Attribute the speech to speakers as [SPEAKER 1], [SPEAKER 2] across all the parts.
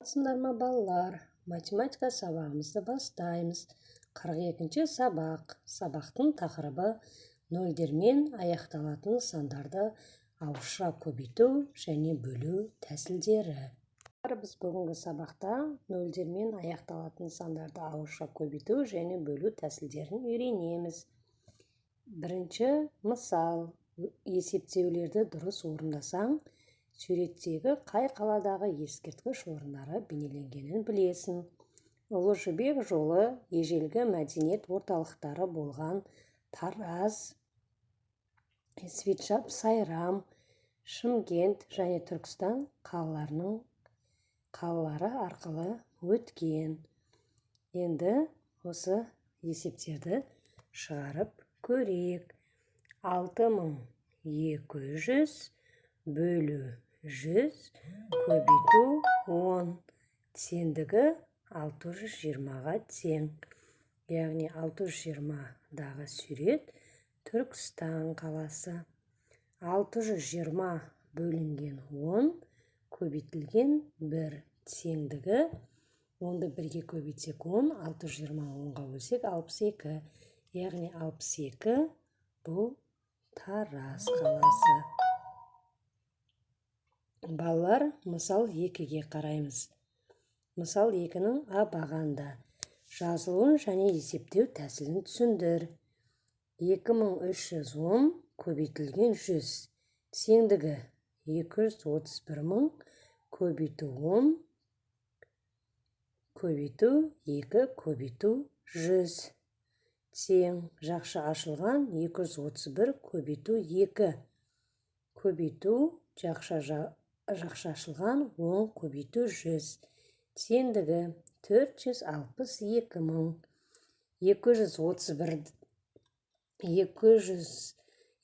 [SPEAKER 1] Саламатсыңдар ма, балалар? Математика сабағымызды бастаймыз. 42-ші сабақ. Сабақтың тақырыбы: нөлдермен аяқталатын сандарды ауызша көбейту және бөлу тәсілдері. Біз бүгінгі сабақта нөлдермен аяқталатын сандарды ауызша көбейту және бөлу тәсілдерін үйренеміз. Бірінші мысал. Есептеулерді дұрыс орындасаң, суреттегі қай қаладағы ескерткіш орындары бейнеленгенін білесің. Ұлы Жібек жолы ежелгі мәдениет орталықтары болған Тараз, Сайрам, Шымкент және Түркістан қалалары арқылы өткен. Енді осы есептерді шығарып көрейік. 6200 бөлу 100 көбейту 10 теңдігі 620-ға тең. Яғни 620-дағы сурет — Түркістан қаласы. 620 бөлінген 10 көбейтілген 1 теңдігі, онды бірге көбейтсек 10, 620 онға бөлсек, 62. Яғни 62 — бұл Тараз қаласы. Балалар, мысал 2-ге қараймыз. Мысал 2-нің а бағанында жазылуын және есептеу тәсілін түсіндір. 2310 көбейтілген 100 теңдігі 231 мың көбейту 10 көбейту 2 көбейту 100 тең жақша ашылған 231 көбейту 2 көбейту жақша ашылған 10 көбейту 100 теңдігі 462 мың. 231, 200,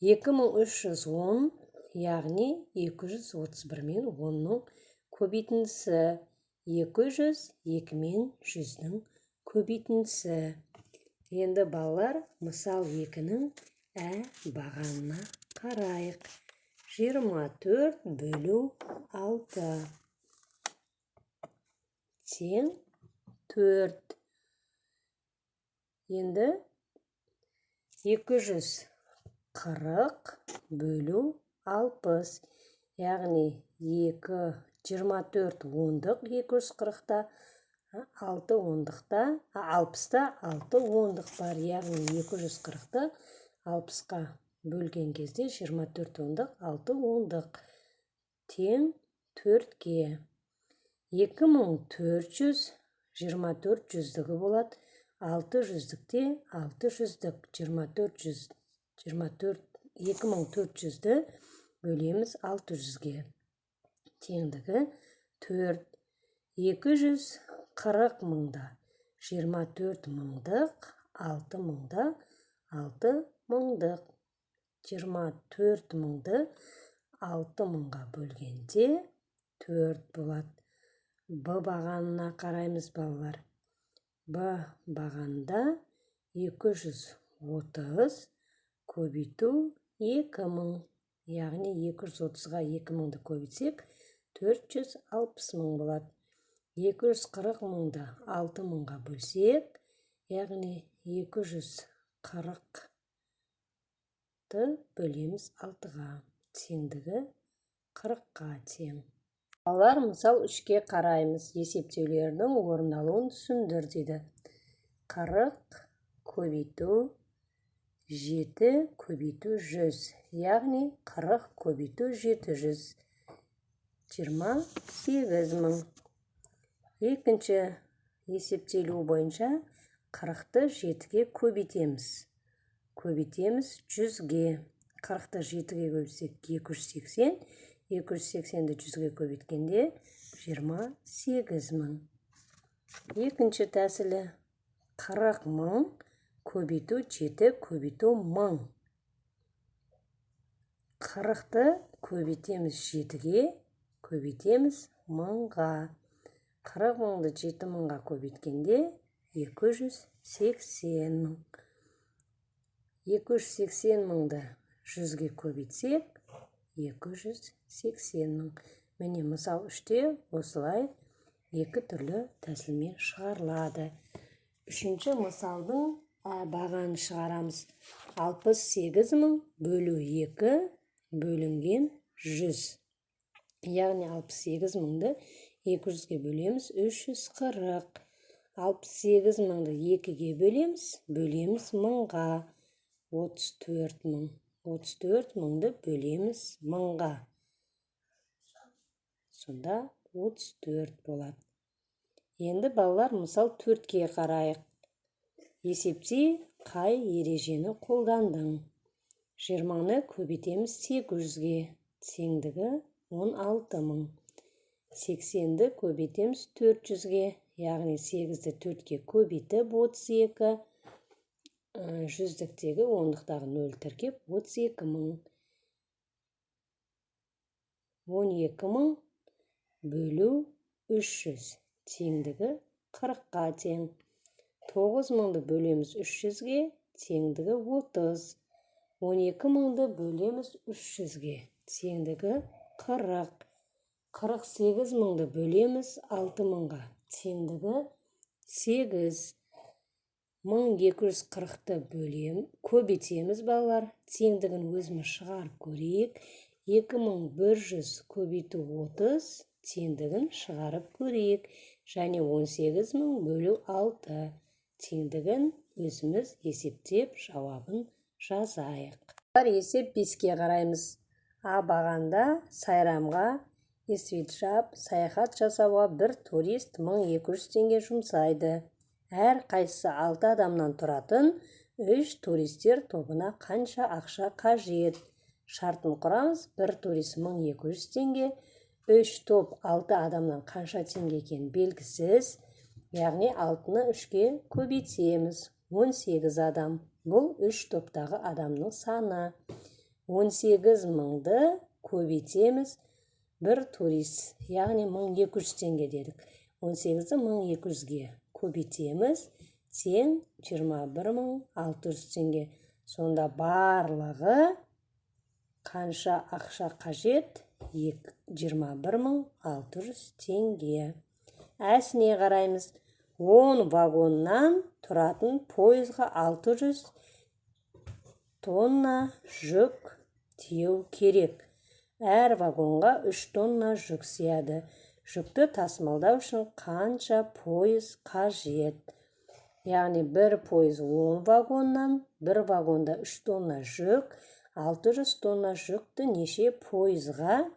[SPEAKER 1] 2310, яғни 231 мен 10-ның көбейтіндісі, 202 мен 100-дің көбейтіндісі. Енді, балалар, мысал 2-нің ә бағанына қарайық. 24 бөлу 6 тең 4. Енді 240 бөлу 60, яғни 2, 24 ондық 240-та, 6 ондықта, 60-та 6 ондық бар. Яғни 240-ты 60-қа бөлген кезде 24 ондық, 6 ондық тең 4-ке. 2400 24 жүздігі болады, 6 жүздікте 6 жүздік. 24 жүз, 24, 2400-ді бөлеміз 600-ге, теңдігі 4. 240 мыңда 24 мыңдық, 6 мыңда 6 мыңдық. 24 мыңды 6 мыңға бөлгенде 4 болады. Б бағанына қараймыз, балалар. Б бағанында 230 көбейту 2000, яғни 230-ға 2000-ды көбейтсек, 460 мың болады. 240 мыңды 6 мыңға бөлсек, яғни 240-ты бөлеміз 6-ға, теңдігі 40-қа тең. Балалар, мысал 3-ке қараймыз. Есептеулердің орындалуын түсіндір дейді. 40 көбейту 7 көбейту 100, яғни 40 көбейту 700, 28 мың. Екінші есептелу бойынша 40-ты 7-ге көбейтеміз, көбейтеміз 100-ге. 40-ты 7-ге көбейтсек, 280. 280-ді 100-ге көбейткенде, 28 мың. Екінші тәсілі: 40 мың көбейту 7 көбейту мың. 40-ты көбейтеміз 7-ге, көбейтеміз мыңға. 40 мыңды 7 мыңға көбейткенде, 280 мың. 280 мыңды 100-ге көбейтсек, 280 мың. Міне, мысал 3-те осылай. Екі түрлі тәсілмен шығарылады. Үшінші мысалдың бағаны шығарамыз. 68 мың бөлу 2 бөлінген 100. Яғни 68 мыңды 200-ге бөлеміз, 340. 68 мыңды 2-ге бөлеміз, бөлеміз мыңға, 34 мың. 34 мыңды бөлеміз мыңға. Сонда 34 болады. Енді, балалар, мысал 4-ке қарайық. Есепте қай ережені қолдандың? 20-ны көбейтеміз 800-ге, теңдігі 16 мың. 80-ді көбейтеміз 400-ге, яғни 8-ді 4-ке көбейтіп 32, жүздіктегі ондықтағы 0 тіркеп 32 мың. 12 мың бөлу 300, теңдігі 40-қа тең. 9 мыңды бөлеміз 300-ге, теңдігі 30. 12 мыңды бөлеміз 300-ге, теңдігі 40. 48 мыңды бөлеміз 6 мыңға, теңдігі 8. 1240-ты бөлем, көбейтеміз, балалар, теңдігін өзіміз шығарып көрейік. 2100 көбейту 30, теңдігін шығарып көрейік. Және 18 мың бөлу 6, теңдігін өзіміз есептеп, жауабын жазайық. Есеп 5-ке қараймыз. А бағанда Сайрамға, Исвиджаб саяхат жасауға бір турист 1200 теңге жұмсайды. Әр қайсысы 6 адамнан тұратын 3 туристер тобына қанша ақша қажет? Шартын құрамыз. Бір турист 1200 теңге, 3 топ 6 адамнан қанша теңге екені белгісіз. Яғни 6-ны 3-ке көбейтеміз. 18 адам. Бұл 3 топтағы адамның саны. 18 мыңды көбейтеміз бір турист, яғни 1200 теңге дедік. 18-ді 1200-ге көбейтеміз, тең 21600 теңге. Сонда барлығы қанша ақша қажет? 21600 теңге. Әсіне қараймыз. 10 вагоннан тұратын пойызға 600 тонна жүк тиеу керек. Әр вагонға 3 тонна жүк сияды. Жүкті тасымалдау үшін қанша пойыз қажет? Яғни бір пойыз 10 вагоннан, бір вагонда 3 тонна жүк, 600 тонна жүкті неше пойызға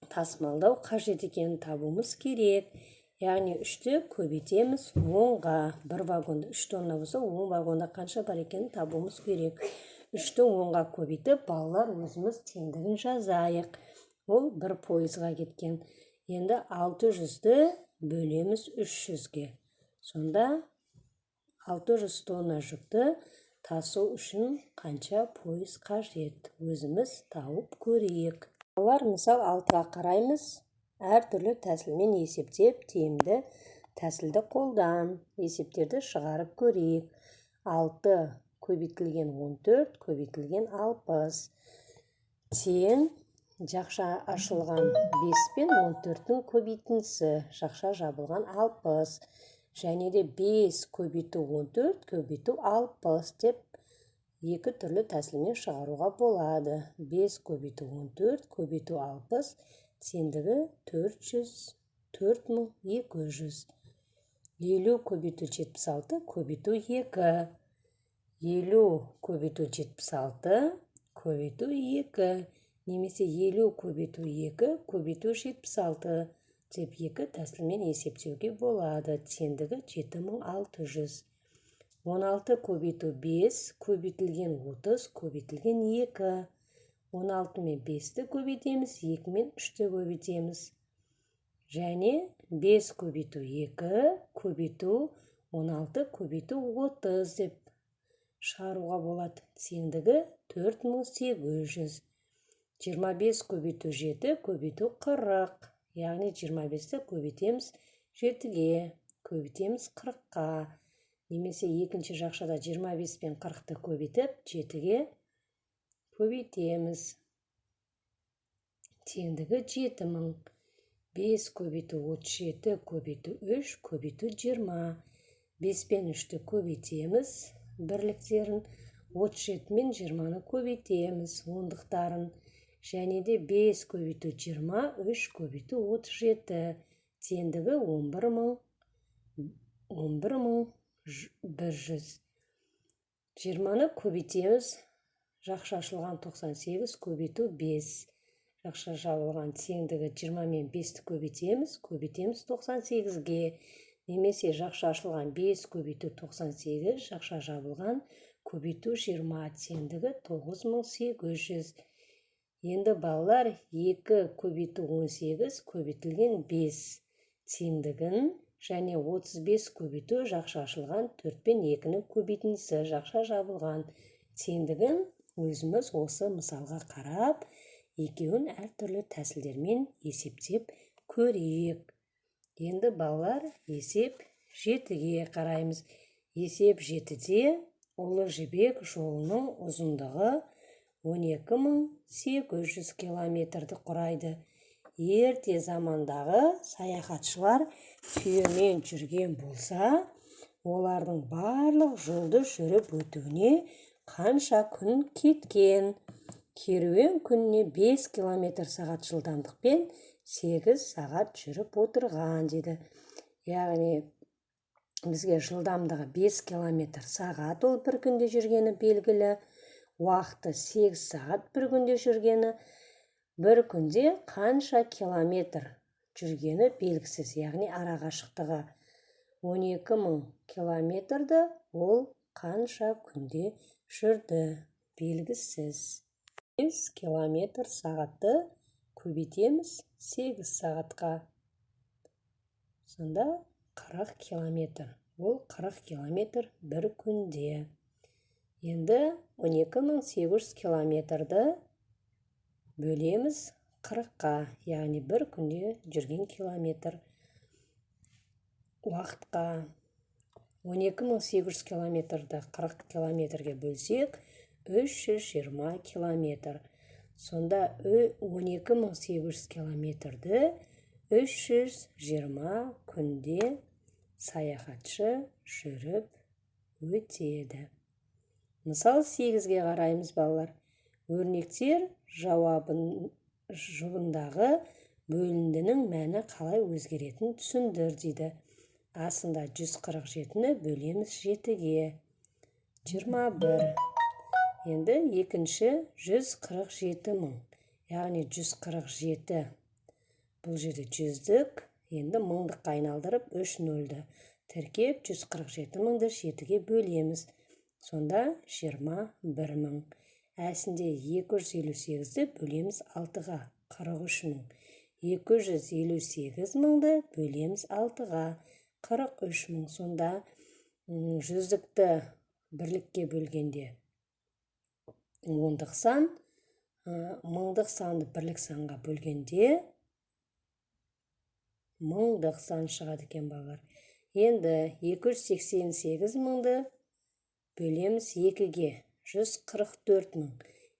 [SPEAKER 1] тасымалдау қажет екенін табуымыз керек. Яғни 3-ті көбейтеміз 10-ға. Бір вагонда 3 тонна болса, 10 вагонда қанша бар екенін табуымыз керек. 3-ті 10-ға көбейтіп, балалар, өзіміз теңдігін жазайық. Ол бір пойызға кеткен. Енді 600-ді бөлеміз 300-ге. Сонда 600 тонна жүкті тасу үшін қанша пойыз қажет? Өзіміз тауып көрейік. Балалар, мысал 6-ға қараймыз. Әртүрлі тәсілмен есептеп, тиімді тәсілді қолдан. Есептерді шығарып көрейік. 6 көбейтілген 14 көбейтілген 60 тең жақша ашылған 5 пен 14-тің көбейтіндісі, жақша жабылған 60, және де 5 көбейту 14 көбейту 60 деп екі түрлі тәсілмен шығаруға болады. 5 көбейту 14 көбейту 60 теңдігі 4200. 50 көбейту 76 көбейту 2. 50 көбейту 76 көбейту 2 немесе 50 көбейту 2 көбейту 76 деп екі тәсілмен есептеуге болады. Теңдігі 7600. 16 көбейту 5 көбейтілген 30 көбейтілген 2. 16 мен 5-ті көбейтеміз, 2 мен 3-ті көбейтеміз. Және 5 көбейту 2 көбейту 16 көбейту 30 деп шығаруға болады. Теңдігі 4800. 25 көбейту 7 көбейту 40. Яғни 25-ті көбейтеміз 7-ге, көбейтеміз 40-қа. Немесе екінші жақшада 25 пен 40-ты көбейтіп, 7-ге көбейтеміз. Теңдігі 7000. 5 көбейту 37 көбейту 3 көбейту 20. 5 пен 3-ті көбейтеміз бірліктерін, 37 мен 20-ны көбейтеміз ондықтарын. Және де 5 көбейту 20, 3 көбейту 37 теңдігі 11 100. 20-ны көбейтеміз, жақша ашылған 98 көбейту 5, жақша жабылған теңдігі 20 мен 5-ті көбейтеміз, көбейтеміз 98-ге, немесе жақша ашылған 5 көбейту 98, жақша жабылған көбейту 20 теңдігі 9800. Енді, балалар, 2 көбейту 18 көбейтілген 5 теңдігін және 35 көбейту жақша ашылған 4 пен 2-нің көбейтіндісі, жақша жабылған теңдігін өзіміз осы мысалға қарап, екеуін әртүрлі тәсілдермен есептеп көрейік. Енді, балалар, есеп 7-ге қараймыз. Есеп 7-де Ұлы Жібек жолының ұзындығы 12 800 километрді құрайды. Ерте замандағы саяхатшылар түйемен жүрген болса, олардың барлық жолды жүріп өтуіне қанша күн кеткен? Керуен күніне 5 километр сағат жылдамдықпен 8 сағат жүріп отырған дейді. Яғни бізге жылдамдығы 5 километр сағат, ол бір күнде жүргені белгілі, уақыты 8 сағат бір күнде жүргені, бір күнде қанша километр жүргені белгісіз, яғни арақашықтығы 12 мың километрді ол қанша күнде жүрді, белгісіз. 5 километр сағатты көбейтеміз 8 сағатқа, сонда 40 километр. Ол 40 километр бір күнде. Енді 12 800 километрді бөлеміз 40-қа, яғни бір күнде жүрген километр уақытқа. 12 800 километрді 40 километрге бөлсек, 320 километр. Сонда 12 800 километрді 320 күнде саяхатшы жүріп өтеді. Мысал 8-ге қараймыз, балалар. Өрнектер жауабын жұбындағы бөліндінің мәні қалай өзгеретінін түсіндір дейді. Астында 147-ні бөлеміз 7-ге, 21. Енді екінші 147 мың, яғни 147 бұл жерде жүздік, енді мыңдыққа айналдырып, үш нөлді тіркеп, 147 мыңды 7-ге бөлеміз, сонда 21 мың. Әсінде 258-ді бөлеміз 6-ға, 43 мың. 258 мыңды бөлеміз 6-ға, 43 мың. Сонда жүздікті бірлікке бөлгенде ондық сан, мыңдық санды бірлік санға бөлгенде мыңдық сан шығады екен, балалар. Енді 288 мыңды бөлеміз 2-ге, 144 мың.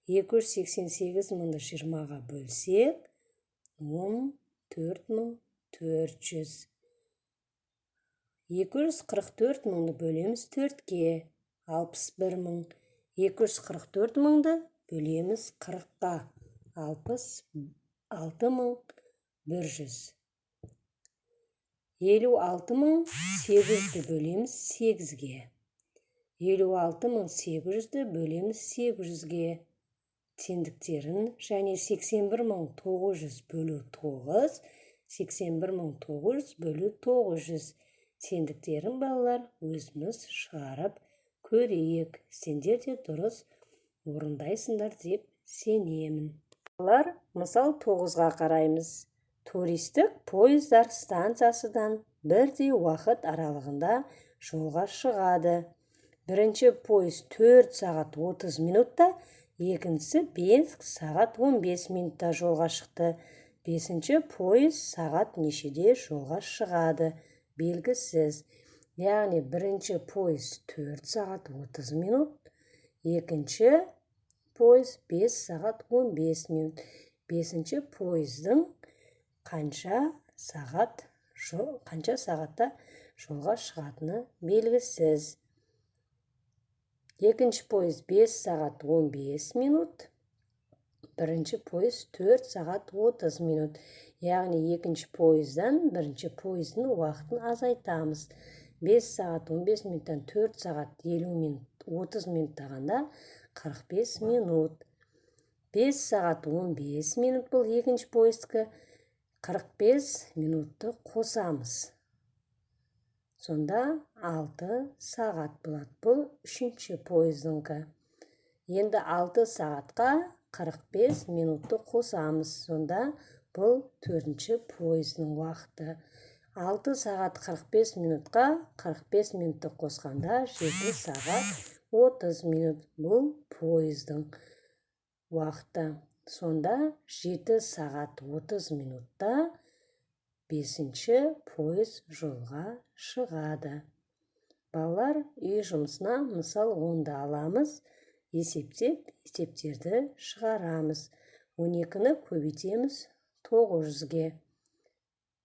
[SPEAKER 1] 288 мыңды 20-ға бөлсек, 14 мың 400. 244 мыңды бөлеміз 4-ке, 61 мың. 244 мыңды бөлеміз 40-қа, 66 мың 100. 56 800-ді бөлеміз 8-ге. 56 800-ді бөлеміз 800-ге теңдіктерін және 81 900 бөлу 9, 81 900 бөлу 900 теңдіктерін, балалар, өзіміз шығарып көрейік. Сендер де дұрыс орындайсыңдар деп сенемін. Балалар, мысал 9-ға қараймыз. Туристік пойыздар станциясыдан бірдей уақыт аралығында жолға шығады. Бірінші пойыз 4 сағат 30 минутта, екіншісі 5 сағат 15 минутта жолға шықты. Бесінші пойыз сағат нешеде жолға шығады, белгісіз. Яғни бірінші пойыз 4 сағат 30 минут, екінші пойыз 5 сағат 15 минут. Бесінші пойыздың қанша сағат, қанша сағатта жолға шығатыны белгісіз. Екінші пойыз 5 сағат 15 минут, бірінші пойыз 4 сағат 30 минут. Яғни екінші пойыздан бірінші пойыздың уақытын азайтамыз. 5 сағат 15 минуттан 4 сағат 50 минут 30 минуттағанда 45 минут. 5 сағат 15 минут бұл екінші пойыздікі, 45 минутты қосамыз. Сонда 6 сағат болады. Бұл үшінші пойыздыңкі. Енді 6 сағатқа 45 минутты қосамыз. Сонда бұл төртінші пойыздың уақыты. 6 сағат 45 минутқа 45 минутты қосқанда 7 сағат 30 минут бұл пойыздың уақыты. Сонда 7 сағат 30 минутта бесінші пойыз жолға шығады. Балалар, үй жұмысына мысал 10-ды аламыз, есептеп, есептерді шығарамыз. 12-ні көбейтеміз 900-ге.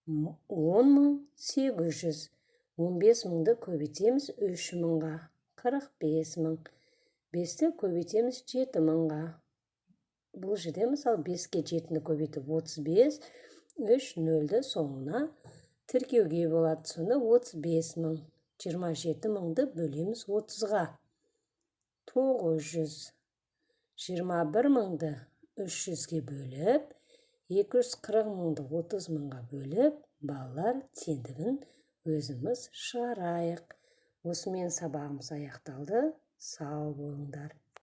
[SPEAKER 1] 10 800. 15 000-ды көбейтеміз 3000-ға. 45 000. 5-ті көбейтеміз 7000-ға. Бұл жерде, мысалы, 5-ке 7-ні көбейтіп 35, 3 нөлді соңына тіркеуге болады. Сонда 35 000. 27 000-ды бөлеміз 30-ға. 900. 21 000-ды 300-ге бөліп, 240 000-ды 30 000-ға бөліп, балалар, теңдігін өзіміз шығарайық. Осымен сабағымыз аяқталды. Сау болыңдар.